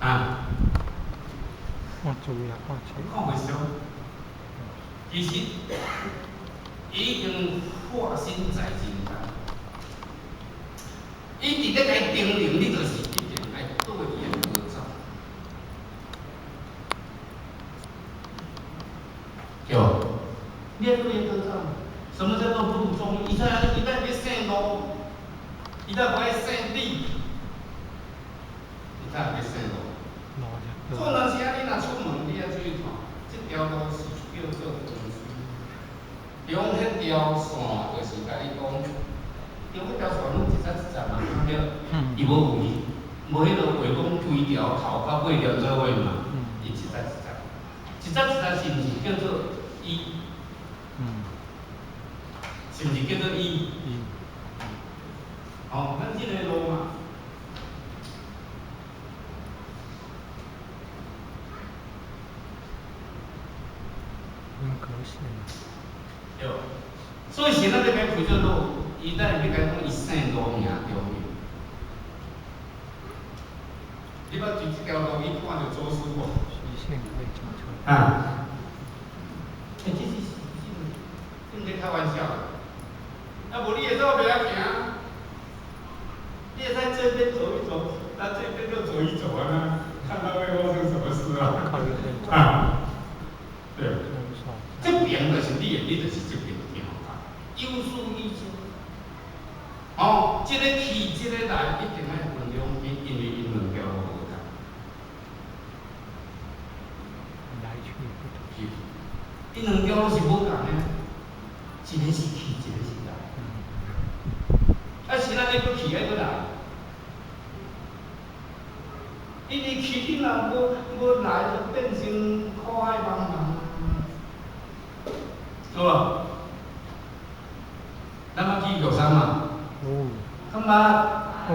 啊？看注意啊，看册。看袂熟。其實已經化身在人間。伊佇咧共叮嚀，你就是一定愛對伊的路走。對，你愛對伊倒走。什麼叫做路中？伊在伊在欲姓路，伊在無愛姓你，伊在欲姓路。做人時啊，你若出門，你愛注意看，這條路是叫做長水，中彼條線就是共你講，中彼條線攏一節一節嘛，對。伊無圍，無彼落話講規條頭到尾連做伙嘛，伊一節一節，一節一節是毋是叫做伊？是毋是叫做伊？哦，咱這個路嘛。分割線。對，所以是咱欲共開做路，伊等下欲共講伊姓路名中醫。你捌佇這條路，你看著祖師無？啊？欸，這是這毋是開玩笑的。啊，無你會走袂曉行，你會使這邊走一走，那這邊又走一走啊，看他會發生什麼事啊？啊，對。這邊就是你的，你就是這邊行法，有始有終。哦，這個去，這個來，一定愛分兩邊，因為𪜶兩條路無仝。來去不同。𪜶兩條路是無仝的，一个是去，一个是來。啊，是咱愛閣去，愛閣來。因為去你若無來，就變成苦海茫茫。是無？咱捌去玉山嘛？有。敢捌？有。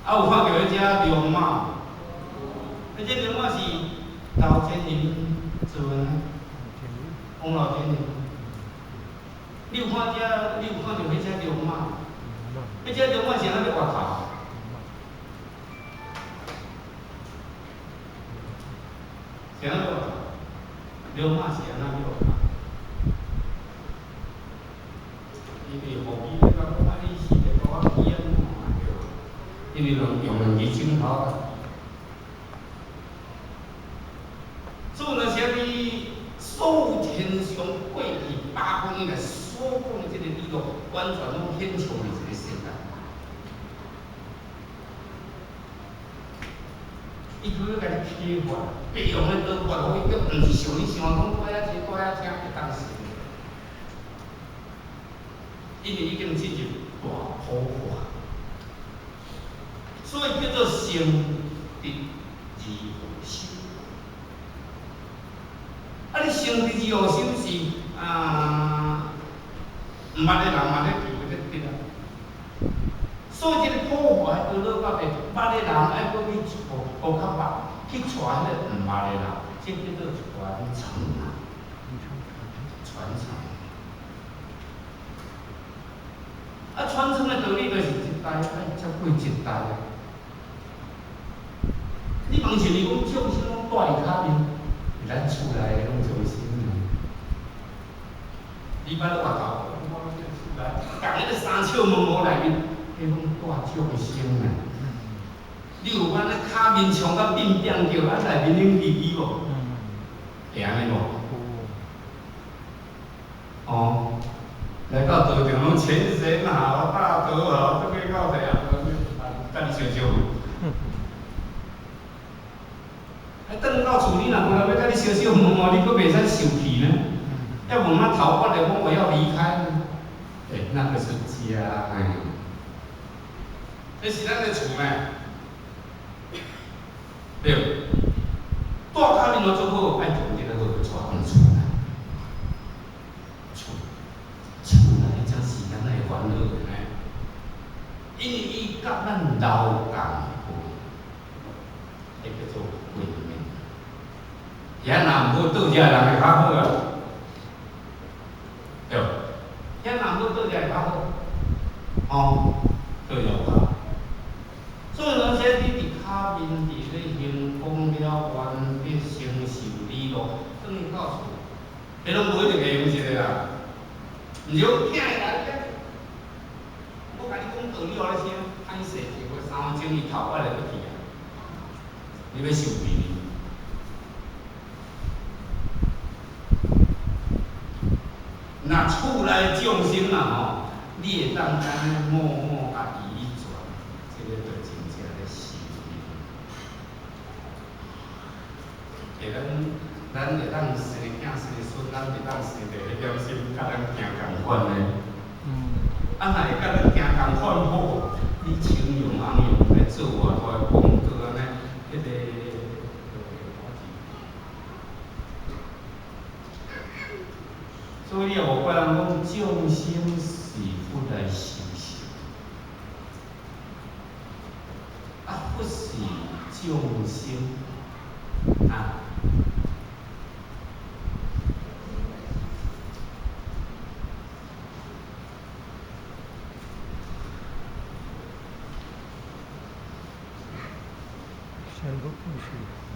啊，有看著彼只龍馬？彼只龍馬是老前人做的，王老前人。你有看這？你有看著彼只龍馬？彼只龍馬是按怎欲活頭？是按怎欲活頭？龍馬是按怎欲活頭？因為雨季咧，講啊，你是會予我起按怎啊？對，因為用兩支鏡頭。所以若是你所有天上過去八方以來所講的這個理論，完全攏顯像佇一個世界。伊就欲共你啟發，別用的刀法，予伊叫，毋是像你想的講，蹛遐坐，蹛遐聽會當成。因為已經進入大普法，所以叫做成得二後修。啊，你成得二後修是啊，毋捌的人嘛咧求咧得啊。所以這個普法的道理到底，捌的人愛閣去帶，閣較捌，去帶彼個毋捌的人，這叫做傳承啊，傳承。啊，傳承的道理就是一代愛接過一代啊。你問像你講眾生攏蹛佇跤面，咱厝內的攏眾生啊。你捌咧外頭，我攏佇厝內，共彼個三笑毛毛內面，彼攏蹛眾生啊。你有捌咧跤面衝甲變變叫，啊內面冷吱吱無？會按呢無？哦。來到道場攏前賢好，大德好，這個到底啊，佮你相笑。啊，轉到厝你若無人欲佮你相笑問問，你閣袂使受氣呢？要問那頭髮的講我要離開呢？欸，那個是家欸，這是咱的厝呢，對。蹛跤面若做好，愛從這個好帶轉厝來，厝厝內才是咱的煩惱呢。因為伊佮咱老共款，彼叫做會面。遐若毋好，倒遮的人會較好啊，對。遐若毋好，倒遮會較好，哦，倒遮有較。所以咱說佇面伫咧行講了完畢成就利樂，轉去到厝，彼攏無一定會用一个啦，毋是講聽會來聽。我共你講道理予你聽，歹勢一個3分鐘伊頭擺就閣去啊，你欲受氣哩？若厝內眾生啊吼，你會當按呢默默共伊轉，這个就真正咧修行。會咱咱會當生囝生孫，咱會當生著彼點心，佮咱行仝款的。啊，若會佮咱行仝款好，你稱揚昂揚來做偌大的功德按呢，彼个。所以你也無怪人講眾生是佛來修行，啊，佛是眾生啊。全部不是。